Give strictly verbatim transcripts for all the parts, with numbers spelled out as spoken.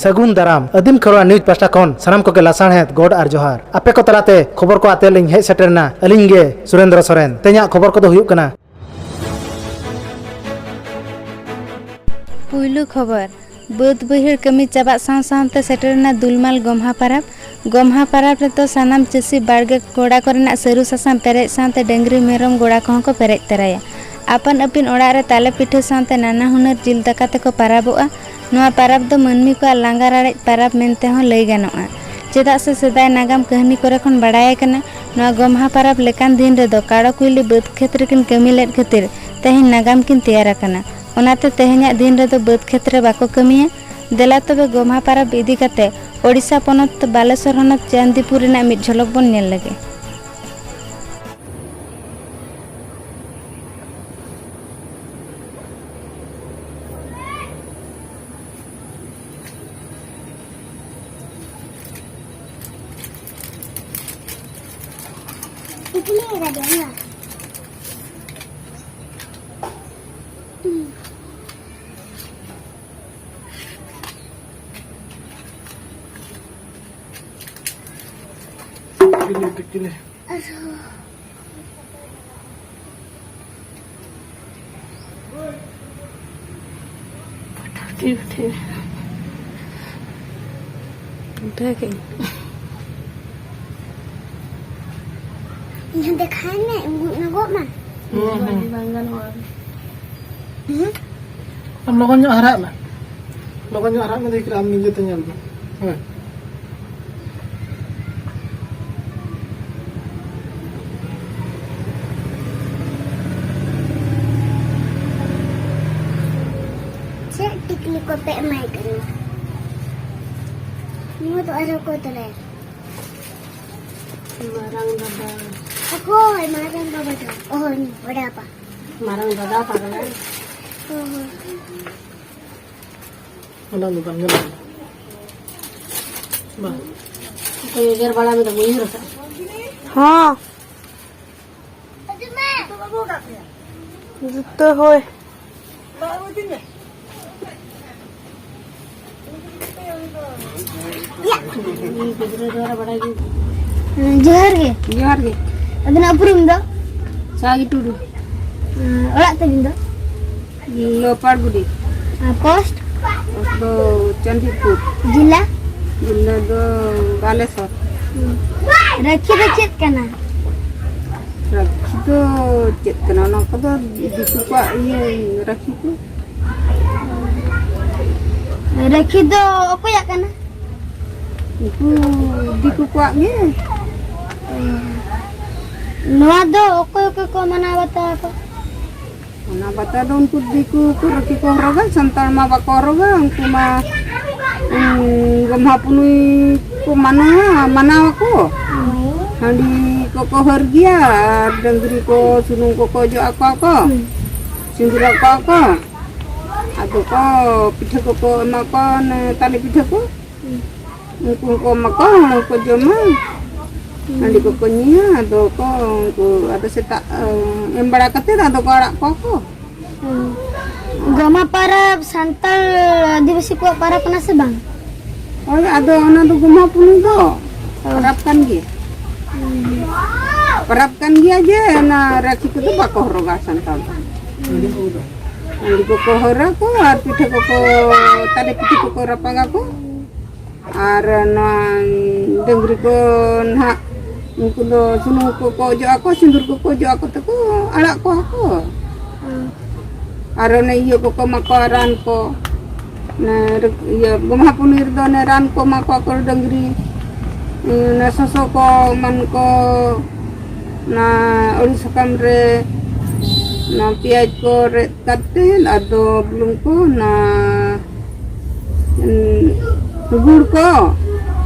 ᱥᱟᱹᱜᱩᱱ ᱫᱟᱨᱟᱢ᱾ ᱟᱹᱫᱤᱢ ᱠᱷᱮᱨᱣᱟᱲ ᱱᱤᱭᱩᱡᱽ ᱯᱟᱦᱴᱟ ᱠᱷᱚᱱ ᱥᱟᱱᱟᱢ ᱠᱚᱜᱮ ᱞᱟᱥᱟᱲᱦᱮᱫ ᱜᱚᱰ ᱟᱨ ᱡᱚᱦᱟᱨ᱾ ᱟᱯᱮ ᱠᱚ ᱛᱟᱞᱟᱛᱮ ᱠᱷᱚᱵᱚᱨ ᱠᱚ ᱟᱛᱮ ᱞᱤᱧ ᱦᱮᱡ ᱥᱮᱴᱮᱨ ᱮᱱᱟ ᱟᱹᱞᱤᱧ ᱜᱮ ᱥᱩᱨᱮᱱᱫᱨᱚ ᱥᱚᱨᱮᱱ᱾ ᱛᱮᱦᱮᱧᱟᱜ ᱠᱷᱚᱵᱚᱨ ᱠᱚᱫᱚ ᱦᱩᱭᱩᱜ ᱠᱟᱱᱟ᱾ ᱯᱩᱭᱞᱩ ᱠᱷᱚᱵᱚᱨ, ᱵᱟᱹᱫᱽ ᱵᱟᱹᱭᱦᱟᱹᱲ ᱠᱟᱹᱢᱤ ᱪᱟᱵᱟᱜ ᱥᱟᱶ ᱥᱟᱶᱛᱮ ᱥᱮᱴᱮᱨᱮᱱᱟ ᱫᱩᱞᱢᱟᱞ ᱜᱚᱢᱦᱟ ᱯᱟᱨᱟᱵᱽ᱾ ᱜᱚᱢᱦᱟ ᱯᱟᱨᱟᱵᱽ ᱨᱮᱫᱚ ᱥᱟᱱᱟᱢ ᱪᱟᱹᱥᱤ ᱵᱟᱲᱜᱮ ᱜᱚᱰᱟ ᱠᱚᱨᱮᱱᱟᱜ ᱥᱟᱹᱨᱩ ᱥᱟᱥᱟᱝ ᱯᱮᱨᱮᱡ ᱥᱟᱶᱛᱮ ᱰᱟᱹᱝᱨᱤ ᱢᱮᱨᱚᱢ ᱜᱚᱲᱟ ᱠᱚᱦᱚᱸ ᱠᱚ ᱯᱮᱨᱮᱡ ᱛᱚᱨᱟᱭᱟ᱾ ᱟᱯᱟᱱ ᱟᱹᱯᱤᱱ ᱚᱲᱟᱜ ᱨᱮ ᱛᱟᱞᱮ ᱯᱤᱴᱷᱟᱹ ᱥᱟᱶᱛᱮ ᱱᱟᱱᱟ ᱦᱩᱱᱟᱹᱨ ᱡᱤᱞ ᱫᱟᱠᱟ ᱛᱮᱠᱚ ᱯᱟᱨᱟᱵᱚᱜᱼᱟ᱾ ᱱᱚᱣᱟ ᱯᱟᱨᱟᱵᱽ ᱫᱚ ᱢᱟᱹᱱᱢᱤ ᱠᱚᱣᱟᱜ ᱞᱟᱸᱜᱟ ᱨᱟᱲᱮᱡ ᱯᱟᱨᱟᱵᱽ ᱢᱮᱱᱛᱮ ᱦᱚᱸ ᱞᱟᱹᱭ ᱜᱟᱱᱚᱜᱼᱟ᱾ ᱪᱮᱫᱟᱜ ᱥᱮ ᱥᱮᱫᱟᱭ ᱱᱟᱜᱟᱢ ᱠᱟᱹᱦᱱᱤ ᱠᱚᱨᱮ ᱠᱷᱚᱱ ᱵᱟᱲᱟᱭ ᱟᱠᱟᱱᱟ, ᱱᱚᱣᱟ ᱜᱚᱢᱦᱟ ᱯᱟᱨᱟᱵᱽ ᱞᱮᱠᱟᱱ ᱫᱤᱱ ᱨᱮᱫᱚ ᱠᱟᱲᱚ ᱠᱩᱭᱞᱤ ᱵᱟᱹᱫᱽ ᱠᱷᱮᱛ ᱨᱮᱠᱤᱱ ᱠᱟᱹᱢᱤ ᱞᱮᱫ ᱠᱷᱟᱹᱛᱤᱨ ᱛᱮᱦᱮᱧ ᱱᱟᱜᱟᱢ ᱠᱤᱱ ᱛᱮᱭᱟᱨ ᱟᱠᱟᱱᱟ᱾ ᱚᱱᱟᱛᱮ ᱛᱮᱦᱮᱧᱟᱜ ᱫᱤᱱ ᱨᱮᱫᱚ ᱵᱟᱹᱫᱽ ᱠᱷᱮᱛ ᱨᱮ ᱵᱟᱠᱚ ᱠᱟᱹᱢᱤᱭᱟ᱾ ᱫᱮᱞᱟ ᱛᱚᱵᱮ ᱜᱚᱢᱦᱟ ᱯᱟᱨᱟᱵᱽ ᱤᱫᱤ ᱠᱟᱛᱮ ᱳᱰᱤᱥᱟ ᱯᱚᱱᱚᱛ ᱵᱟᱞᱮᱥᱚᱨ ᱦᱚᱱᱚᱛ ᱪᱟᱱᱫᱤᱯᱩᱨ ᱨᱮᱱᱟᱜ ᱢᱤᱫ ᱡᱷᱚᱞᱚᱠ ᱵᱚᱱ ᱧᱮᱞ ᱞᱮᱜᱮ᱾ ᱴᱷᱤᱠ, ᱴᱷᱤᱠ᱾ ᱩᱴᱷᱟᱹ ᱠᱮᱫ᱾ ᱤᱧ ᱦᱚᱸ ᱫᱮᱠᱷᱟᱣ ᱢᱮ, ᱩᱢᱩᱜ ᱧᱚᱜᱚᱜ ᱢᱟ᱾ ᱦᱩᱸ, ᱦᱩᱸ᱾ ᱵᱟᱝ ᱜᱟᱱᱚᱜᱼᱟ᱾ ᱦᱩᱸ? ᱟᱢ ᱞᱚᱜᱚᱱ ᱧᱚᱜ ᱦᱟᱨᱟᱜ ᱢᱮ᱾ ᱞᱚᱜᱚᱱ ᱧᱚᱜ ᱦᱟᱨᱟᱜ ᱢᱮ, ᱫᱮᱠᱷᱤ ᱟᱢ ᱱᱤᱡᱮ ᱛᱮ ᱧᱮᱞ ᱢᱮ᱾ ᱦᱳᱭ᱾ ᱪᱮᱫ ᱴᱤᱠᱞᱤ ᱠᱚᱯᱮ ᱮᱢᱟᱭ ᱠᱟᱱᱟ? ᱱᱚᱣᱟ ᱫᱚ ᱟᱨᱦᱚᱸ ᱚᱠᱚᱭ ᱛᱟᱞᱮ? ᱢᱟᱨᱟᱝ ᱫᱟᱫᱟ᱾ ᱚᱠᱚᱭ ᱢᱟᱨᱟᱝ ᱵᱟᱵᱟ ᱫᱚ? ᱚᱦᱚ, ᱩᱱᱤ ᱵᱚᱰᱟᱯᱟ᱾ ᱢᱟᱨᱟᱝ ᱫᱟᱫᱟ ᱯᱟᱜᱽᱞᱟ᱾ ᱚᱦᱚ᱾ ᱚᱱᱟ ᱫᱚ ᱵᱟᱝ ᱜᱟᱱᱚᱜᱼᱟ᱾ ᱵᱟᱝ᱾ ᱚᱠᱚᱭ ᱮᱜᱮᱨ ᱵᱟᱲᱟ ᱢᱮᱫᱟ, ᱵᱟᱹᱧ ᱩᱭᱦᱟᱹᱨ ᱟᱠᱟᱫᱼᱟ᱾ ᱦᱚᱸ᱾ ᱡᱩᱛᱟᱹ ᱦᱳᱭ᱾ ᱫᱟᱜ ᱟᱹᱜᱩᱭ ᱛᱤᱧ ᱢᱮ᱾ ᱡᱚᱦᱟᱨ ᱜᱮ᱾ ᱡᱚᱦᱟᱨ ᱜᱮ᱾ ᱟᱹᱵᱤᱱᱟᱜ ᱩᱯᱨᱩᱢ ᱫᱚ? ᱥᱟᱜᱤ ᱴᱩᱰᱩ᱾ ᱚᱲᱟᱜ ᱛᱟᱹᱵᱤᱱ ᱫᱚ? ᱞᱚᱯᱟᱲᱜᱩᱰᱤ᱾ ᱟᱨ ᱯᱳᱥᱴ? ᱯᱳᱥᱴ ᱫᱚ ᱪᱚᱱᱰᱤᱯᱩᱨ᱾ ᱡᱮᱞᱟ? ᱡᱮᱞᱟ ᱫᱚ ᱵᱟᱞᱮᱥᱚᱨ᱾ ᱨᱟᱹᱠᱷᱤ ᱫᱚ ᱪᱮᱫ ᱠᱟᱱᱟ? ᱨᱟᱹᱠᱷᱤ ᱫᱚ ᱪᱮᱫ ᱠᱟᱱᱟ? ᱚᱱᱟ ᱠᱚᱫᱚ ᱫᱤᱠᱩ ᱠᱚᱣᱟᱜ ᱤᱭᱟᱹ ᱨᱟᱹᱠᱷᱤ ᱠᱚ᱾ ᱨᱟᱹᱠᱷᱤ ᱫᱚ ᱚᱠᱚᱭᱟᱜ ᱠᱟᱱᱟ? ᱩᱱᱠᱩ ᱫᱤᱠᱩ ᱠᱚᱣᱟᱜ ᱜᱮ᱾ ᱱᱚᱣᱟ ᱫᱚ ᱚᱠᱚᱭ ᱚᱠᱚᱭ ᱠᱚ ᱢᱟᱱᱟᱣ ᱵᱟᱛᱟᱣ ᱟᱠᱚ? ᱚᱱᱟ ᱵᱟᱛᱟ ᱫᱚ ᱩᱱᱠᱩ ᱫᱤᱠᱩ ᱠᱚ ᱨᱟᱹᱠᱷᱤ ᱠᱚ ᱦᱚᱨᱚᱜᱟ, ᱥᱟᱱᱛᱟᱲ ᱢᱟ ᱵᱟᱠᱚ ᱦᱚᱨᱚᱜᱟ᱾ ᱩᱱᱠᱩ ᱢᱟ, ᱩᱸ, ᱜᱚᱢᱦᱟ ᱯᱩᱱᱩᱭ ᱠᱚ ᱢᱟᱱᱟᱣᱟ, ᱢᱟᱱᱟᱣ ᱟᱠᱚ᱾ ᱦᱟᱺᱰᱤ ᱠᱚᱠᱚ ᱦᱟᱹᱨ ᱜᱮᱭᱟ ᱟᱨ ᱰᱟᱹᱝᱨᱤ ᱠᱚ ᱥᱩᱱᱩᱢ ᱠᱚᱠᱚ ᱚᱡᱚᱜ ᱟᱠᱚᱣᱟ ᱠᱚ, ᱥᱤᱸᱫᱩᱨ ᱟᱠᱚᱣᱟ ᱠᱚ᱾ ᱟᱫᱚ ᱠᱚ ᱯᱤᱴᱷᱟᱹ ᱠᱚᱠᱚ ᱮᱢᱟ ᱠᱚᱣᱟ, ᱚᱱᱮ ᱛᱟᱞᱮ ᱯᱤᱴᱷᱟᱹ ᱠᱚ᱾ ᱩᱱᱠᱩ ᱦᱚᱸᱠᱚ ᱮᱢᱟ ᱠᱚᱣᱟ, ᱦᱚᱲ ᱦᱚᱸᱠᱚ ᱡᱚᱢᱟ, ᱦᱟᱺᱰᱤ ᱠᱚᱠᱚ ᱧᱩᱭᱟ᱾ ᱟᱫᱚ ᱠᱚ ᱩᱱᱠᱩ ᱟᱫᱚ ᱥᱮᱛᱟᱜ, ᱮ, ᱮᱢ ᱵᱟᱲᱟ ᱠᱟᱛᱮᱫ ᱟᱫᱚ ᱠᱚ ᱟᱲᱟᱜ ᱠᱚᱣᱟ ᱠᱚ᱾ ᱦᱩᱸ᱾ ᱜᱚᱢᱦᱟ ᱯᱟᱨᱟᱵᱽ ᱥᱟᱱᱛᱟᱲ ᱟᱹᱫᱤᱵᱟᱹᱥᱤ ᱠᱚᱣᱟᱜ ᱯᱟᱨᱟᱵᱽ ᱠᱟᱱᱟ ᱥᱮ ᱵᱟᱝ? ᱦᱳᱭ, ᱟᱫᱚ ᱚᱱᱟ ᱫᱚ ᱜᱚᱢᱦᱟ ᱯᱩᱱᱩᱭ ᱫᱚ ᱯᱟᱨᱟᱵᱽ ᱠᱟᱱ ᱜᱮᱭᱟ᱾ ᱯᱟᱨᱟᱵᱽ ᱠᱟᱱ ᱜᱮᱭᱟ ᱡᱮ ᱚᱱᱟ ᱨᱟᱹᱠᱷᱤ ᱠᱚᱫᱚ ᱵᱟᱠᱚ ᱦᱚᱨᱚᱜᱟ ᱥᱟᱱᱛᱟᱲ ᱫᱚ᱾ ᱦᱟᱺᱰᱤ ᱠᱚᱠᱚ ᱦᱚᱨᱟ ᱠᱚ ᱟᱨ ᱯᱤᱴᱷᱟᱹ ᱠᱚᱠᱚ, ᱛᱟᱞᱮ ᱯᱤᱴᱷᱟᱹ ᱠᱚᱠᱚ ᱨᱟᱯᱟᱜᱟ ᱠᱚ᱾ ᱟᱨ ᱱᱚᱣᱟ ᱰᱟᱹᱝᱨᱤ ᱠᱚ ᱱᱟᱦᱟᱜ ᱩᱱᱠᱩ ᱫᱚ ᱥᱩᱱᱩᱢ ᱠᱚᱠᱚ ᱚᱡᱚᱜ ᱟᱠᱚ, ᱥᱤᱸᱫᱩᱨ ᱠᱚᱠᱚ ᱚᱡᱚᱜ ᱟᱠᱚ ᱛᱮᱠᱚ ᱟᱲᱟᱜ ᱠᱚᱣᱟ ᱠᱚ᱾ ᱟᱨ ᱚᱱᱮ ᱤᱭᱟᱹ ᱠᱚᱠᱚ ᱮᱢᱟ ᱠᱚᱣᱟ, ᱨᱟᱱ ᱠᱚ᱾ ᱚᱱᱮ ᱤᱭᱟᱹ ᱜᱚᱢᱦᱟ ᱯᱩᱱᱟᱹᱭ ᱨᱮᱫᱚ ᱚᱱᱮ ᱨᱟᱱ ᱠᱚ ᱮᱢᱟ ᱠᱚᱣᱟ ᱠᱚ ᱰᱟᱹᱝᱨᱤ᱾ ᱚᱱᱮ ᱥᱚᱥᱚ ᱠᱚ ᱮᱢᱟᱱ ᱠᱚ, ᱚᱱᱟ ᱟᱹᱲᱩ ᱥᱟᱠᱟᱢ ᱨᱮ ᱚᱱᱟ ᱯᱮᱸᱭᱟᱡᱽ ᱠᱚ ᱨᱮᱫ ᱠᱟᱛᱮ, ᱟᱫᱚ ᱵᱩᱞᱩᱝ ᱠᱚ, ᱚᱱᱟ, ᱩᱸ, ᱜᱩᱲ ᱠᱚ,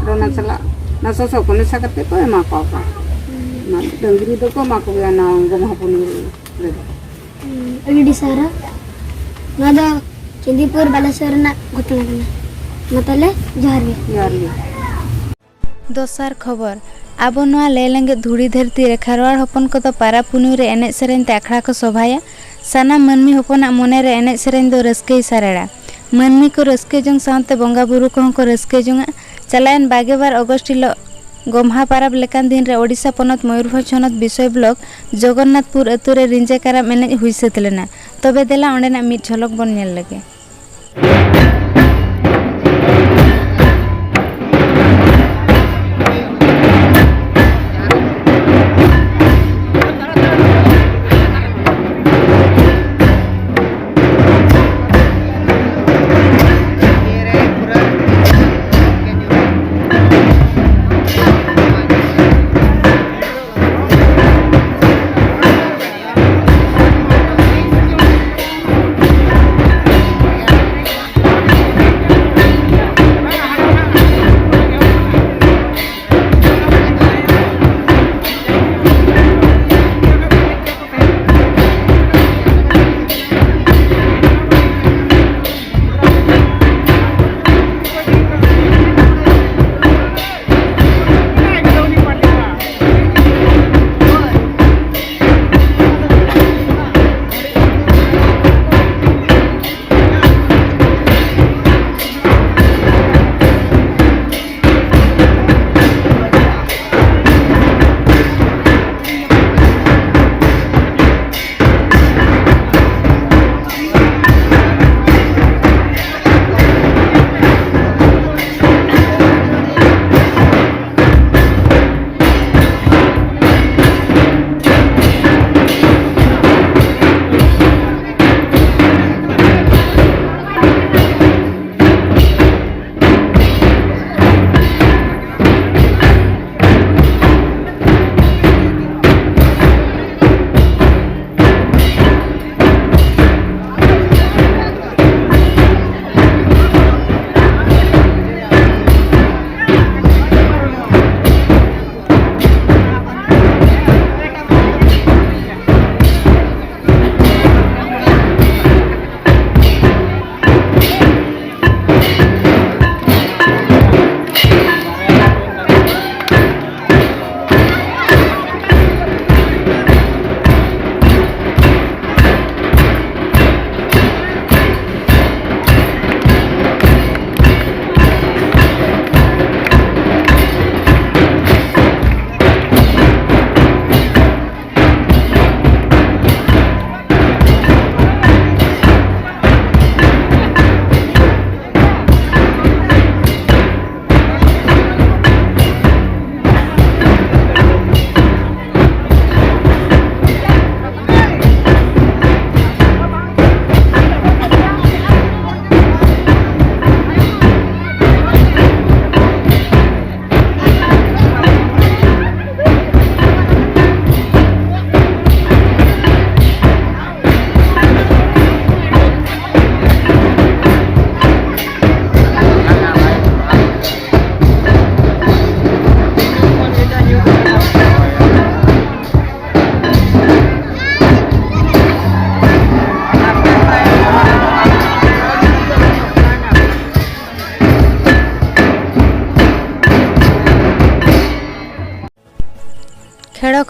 ᱟᱨ ᱚᱱᱟ ᱥᱟᱞᱟᱜ ᱚᱱᱟ ᱥᱚᱥᱚ ᱠᱚ ᱢᱮᱥᱟ ᱠᱟᱛᱮ ᱠᱚ ᱮᱢᱟ ᱠᱚᱣᱟ ᱠᱚ᱾ ᱚᱱᱟ ᱰᱟᱹᱝᱨᱤ ᱫᱚᱠᱚ ᱮᱢᱟ ᱠᱚᱜᱮᱭᱟ ᱚᱱᱟ ᱜᱚᱢᱦᱟ ᱯᱩᱱᱟᱹᱭ ᱨᱮᱫᱚ᱾ ᱦᱩᱸ, ᱟᱹᱰᱤ ᱟᱹᱰᱤ ᱥᱟᱨᱦᱟᱣ᱾ ᱱᱚᱣᱟ ᱫᱚ ᱪᱤᱱᱫᱤᱯᱩᱨ ᱵᱟᱞᱮᱥᱚᱨ ᱨᱮᱱᱟᱜ ᱜᱷᱚᱴᱚᱱᱟ ᱠᱟᱱᱟ᱾ ᱢᱟ ᱛᱟᱦᱞᱮ, ᱡᱚᱦᱟᱨ ᱜᱮ᱾ ᱡᱚᱦᱟᱨ ᱜᱮ᱾ ᱫᱚᱥᱟᱨ ᱠᱷᱚᱵᱚᱨ, ᱟᱵᱚ ᱱᱚᱣᱟ ᱞᱮ ᱞᱮᱸᱜᱮᱫ ᱫᱷᱩᱲᱤ ᱫᱷᱟᱹᱨᱛᱤ ᱨᱮ ᱠᱷᱟᱨᱣᱟᱲ ᱦᱚᱯᱚᱱ ᱠᱚᱫᱚ ᱯᱟᱨᱟᱵᱽ ᱯᱩᱱᱟᱹᱭ ᱨᱮ ᱮᱱᱮᱡ ᱥᱮᱨᱮᱧ ᱛᱮ ᱟᱠᱷᱲᱟ ᱠᱚ ᱥᱚᱵᱷᱟᱭᱟ᱾ ᱥᱟᱱᱟᱢ ᱢᱟᱹᱱᱢᱤ ᱦᱚᱯᱚᱱᱟᱜ ᱢᱚᱱᱮ ᱨᱮ ᱮᱱᱮᱡ ᱥᱮᱨᱮᱧ ᱫᱚ ᱨᱟᱹᱥᱠᱟᱹᱭ ᱥᱟᱨᱮᱲᱟ᱾ ᱢᱟᱹᱱᱢᱤ ᱠᱚ ᱨᱟᱹᱥᱠᱟᱹ ᱡᱚᱝ ᱥᱟᱶᱛᱮ ᱵᱚᱸᱜᱟ ᱵᱩᱨᱩ ᱠᱚᱦᱚᱸ ᱠᱚ ᱨᱟᱹᱥᱠᱟᱹ ᱡᱚᱝᱟ᱾ ᱪᱟᱞᱟᱣᱮᱱ ᱵᱟᱜᱮ ᱵᱟᱨ ᱚᱜᱚᱥᱴ ᱦᱤᱞᱳᱜ ᱜᱚᱢᱦᱟ ᱯᱟᱨᱟᱵᱽ ᱞᱮᱠᱟᱱ ᱫᱤᱱ ᱨᱮ ᱳᱰᱤᱥᱟ ᱯᱚᱱᱚᱛ ᱢᱚᱭᱩᱨᱵᱷᱚᱸᱡᱽ ᱦᱚᱱᱚᱛ ᱵᱤᱥᱚᱭ ᱵᱞᱚᱠ ᱡᱚᱜᱚᱱᱱᱟᱛᱷᱯᱩᱨ ᱟᱹᱛᱩ ᱨᱮ ᱨᱤᱸᱡᱟᱹ ᱠᱟᱨᱟᱢ ᱮᱱᱮᱡ ᱦᱩᱭ ᱥᱟᱹᱛ ᱞᱮᱱᱟ᱾ ᱛᱚᱵᱮ ᱫᱮᱞᱟ ᱚᱸᱰᱮᱱᱟᱜ ᱢᱤᱫ ᱡᱷᱚᱞᱚᱠ ᱵᱚᱱ ᱧᱮᱞ ᱞᱮᱜᱮ᱾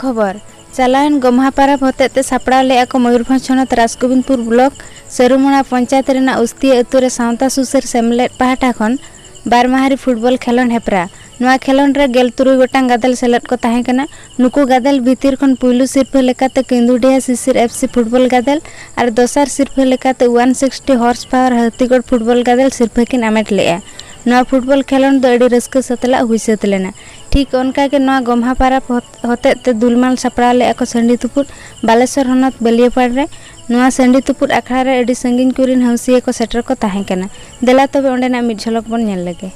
ᱠᱷᱚᱵᱚᱨ᱾ ᱪᱟᱞᱟᱣᱮᱱ ᱜᱚᱢᱦᱟ ᱯᱟᱨᱟᱵᱽ ᱦᱚᱛᱮᱛᱮ ᱥᱟᱯᱲᱟᱣ ᱞᱮᱫᱼᱟ ᱠᱚ ᱢᱚᱭᱩᱨᱵᱷᱚᱸᱡᱽ ᱦᱚᱱᱚᱛ ᱨᱟᱡᱽᱜᱳᱵᱤᱱᱫᱽᱯᱩᱨ ᱵᱞᱚᱠ ᱥᱟᱹᱨᱩᱢᱚᱲᱟ ᱯᱚᱧᱪᱟᱭᱮᱛ ᱨᱮᱱᱟᱜ ᱩᱥᱛᱤᱭᱟᱹ ᱟᱹᱛᱩ ᱨᱮ ᱥᱟᱶᱛᱟ ᱥᱩᱥᱟᱹᱨ ᱥᱮᱢᱞᱮᱫ ᱯᱟᱦᱴᱟ ᱠᱷᱚᱱ ᱵᱟᱨ ᱢᱟᱦᱟᱨᱤ ᱯᱷᱩᱴᱵᱚᱞ ᱠᱷᱮᱞᱚᱸᱰ ᱦᱮᱯᱨᱟᱣ᱾ ᱱᱚᱣᱟ ᱠᱷᱮᱞᱚᱸᱰ ᱨᱮ ᱜᱮᱞ ᱛᱩᱨᱩᱭ ᱜᱚᱴᱟᱝ ᱜᱟᱫᱮᱞ ᱥᱮᱞᱮᱫ ᱠᱚ ᱛᱟᱦᱮᱸ ᱠᱟᱱᱟ᱾ ᱱᱩᱠᱩ ᱜᱟᱫᱮᱞ ᱵᱷᱤᱛᱤᱨ ᱠᱷᱚᱱ ᱯᱩᱭᱞᱩ ᱥᱤᱨᱯᱷᱟᱹ ᱞᱮᱠᱟᱛᱮ ᱠᱮᱸᱫᱩᱰᱤᱦᱟ ᱥᱤᱥᱤᱨ ᱮᱯᱷ ᱥᱤ ᱯᱷᱩᱴᱵᱚᱞ ᱜᱟᱫᱮᱞ ᱟᱨ ᱫᱚᱥᱟᱨ ᱥᱤᱨᱯᱷᱟᱹ ᱞᱮᱠᱟᱛᱮ ᱚᱣᱟᱱ ᱥᱤᱠᱥᱴᱤ ᱦᱚᱨᱥ ᱯᱟᱣᱟᱨ ᱦᱟᱹᱛᱤᱜᱚᱲ ᱯᱷᱩᱴᱵᱚᱞ ᱜᱟᱫᱮᱞ ᱥᱤᱨᱯᱷᱟᱹ ᱠᱤᱱ ᱟᱢᱮᱴ ᱞᱮᱫᱼᱟ᱾ ᱱᱚᱣᱟ ᱯᱷᱩᱴᱵᱚᱞ ᱠᱷᱮᱞᱚᱸᱰ ᱫᱚ ᱟᱹᱰᱤ ᱨᱟᱹᱥᱠᱟᱹ ᱥᱟᱛᱞᱟᱜ ᱦᱩᱭ ᱥᱟᱹᱛ ᱞᱮᱱᱟ᱾ ᱴᱷᱤᱠ ᱚᱱᱠᱟ ᱜᱮ ᱱᱚᱣᱟ ᱜᱚᱢᱦᱟ ᱯᱟᱨᱟᱵᱽ ᱦᱚᱛ-, ᱦᱚᱛᱮᱛ ᱛᱮ ᱫᱩᱞᱢᱟᱞ ᱥᱟᱯᱲᱟᱣ ᱞᱮᱫᱼᱟ ᱠᱚ ᱥᱟᱺᱰᱤ ᱛᱩᱯᱩᱫ ᱵᱟᱞᱮᱥᱚᱨ ᱦᱚᱱᱚᱛ ᱵᱟᱹᱞᱤᱭᱟᱹᱯᱟᱲ ᱨᱮ᱾ ᱱᱚᱣᱟ ᱥᱟᱺᱰᱤ ᱛᱩᱯᱩᱫ ᱟᱠᱷᱲᱟ ᱨᱮ ᱟᱹᱰᱤ ᱥᱟᱺᱜᱤᱧ ᱠᱚᱨᱮᱱ ᱦᱟᱹᱣᱥᱤᱭᱟᱹ ᱠᱚ ᱥᱮᱴᱮᱨ ᱠᱚ ᱛᱟᱦᱮᱸ ᱠᱟᱱᱟ᱾ ᱫᱮᱞᱟ ᱛᱚᱵᱮ ᱚᱸᱰᱮᱱᱟᱜ ᱢᱤᱫ ᱡᱷᱚᱞᱚᱠ ᱵᱚᱱ ᱧᱮᱞ ᱞᱮᱜᱮ᱾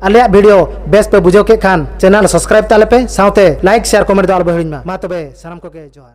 ᱟᱞᱮᱭᱟᱜ video ᱵᱮᱥ ᱯᱮ ᱵᱩᱡᱷᱟᱹᱣ ᱠᱮᱫ ᱠᱷᱟᱱ channel subscribe ᱛᱟᱞᱮ ᱯᱮ, ᱥᱟᱶᱛᱮ like, share, comment ᱫᱚ ᱟᱞᱚ ᱯᱮ ᱦᱤᱲᱤᱧ ᱢᱟ᱾ ᱢᱟ ᱛᱚᱵᱮ ᱥᱟᱱᱟᱢ ᱠᱚᱜᱮ ᱡᱚᱦᱟᱨ᱾